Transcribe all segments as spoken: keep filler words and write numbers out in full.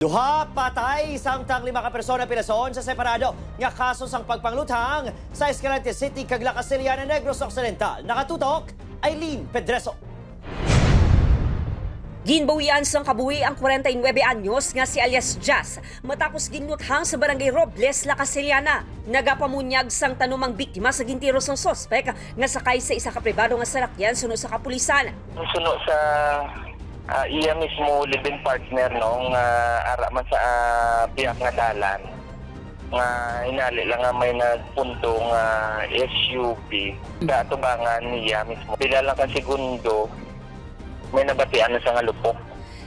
Duha patay, samtang lima ka persona pilason sa separado nga kaso sang pagpangluthang sa Escalante City kag La Castellana, Negros Occidental. Nakatutok, Eileen Pedreso. Ginbawian sang kabuhi ang kwarenta y nuebe anyos nga si alias Jazz matapos ginluthang sa Barangay Robles, La Castellana. Nagapamunyag sang tanom ang biktima sa gintiro sang suspek nga sakay sa isa ka pribado nga salakyan suno sa kapulisan. Suno sa, ah, iya mismo live-in partner, no, nga ara man sa, ah, biyak nga dalan, nga hinali lang nga may nagpunto nga S U V sa atubangan niya mismo. Pila lang ka segundo, may nabatian na sa nga lupok.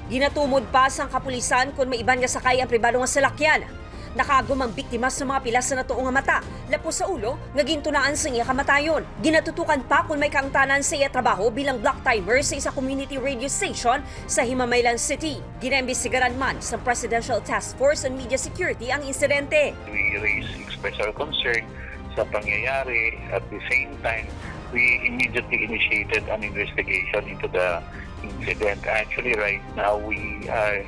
Ginatumod pa sang kapulisan kon may iban nga sakay ang pribado nga salakyan. Nakaagom ang biktima sa mga pilas sa natuo nga mata, lapos sa ulo, nga gintunaan sa iya kamatayon. Ginatutukan pa kon may kaangtanan sa iya trabaho bilang block timer sa isa community radio station sa Himamaylan City. Ginaimbestigaran man sa Presidential Task Force on Media Security ang insidente. We raise, express our concern sa pangyayari. At the same time, we immediately initiated an investigation into the incident. Actually, right now, we are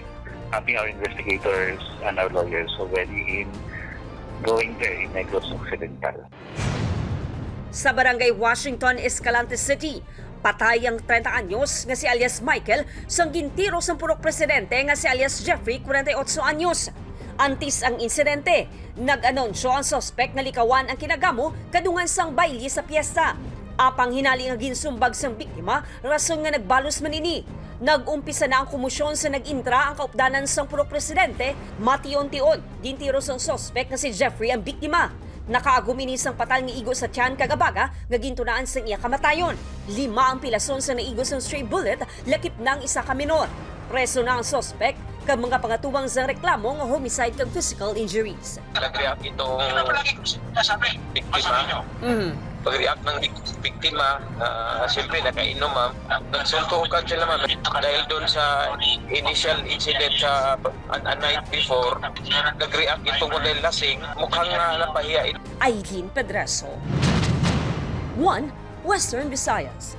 having our investigators and our lawyers already in going there in Negros Occidental. Sa Barangay Washington, Escalante City, patay ang treinta anyos nga si alias Michael sang gintiro sang purok presidente nga si alias Jeffrey, kwarenta y otso anyos. Antes ang insidente, nag-anunsyo ang suspek nga likawan ang kinagamo kadungan sang bayle sa piyesta. Apang hinali nga ginsumbag sang biktima, rason nga nagbalos man ini. Nag-umpisa na ang komosyon sa nag-intra ang kaupdanan sang purok presidente. Mation-tion, gintiro sang suspek nga si Jeffrey ang biktima. Nakaagom ini sang patal nga igo sa tiyan kag abaga nga gintunaan sang iya kamatayon. Lima ang pilason sa naigo sang stray bullet, lakip na ang isa ka menor. Preso na ang suspek kag mga pangatubang sang reklamo nga homicide kag physical injuries. Nag-react itong biktima. Mhm. Pag-react ng bik-, biktima, ah, siyempre nakainom, ma'am. Nagsuntukan sila, ma'am. Dahil doon sa initial incident sa an-, a night before, nag-react itong model lasing. Mukhang, ah, napahiya ito. Eileen Pedreso, One Western Visayas.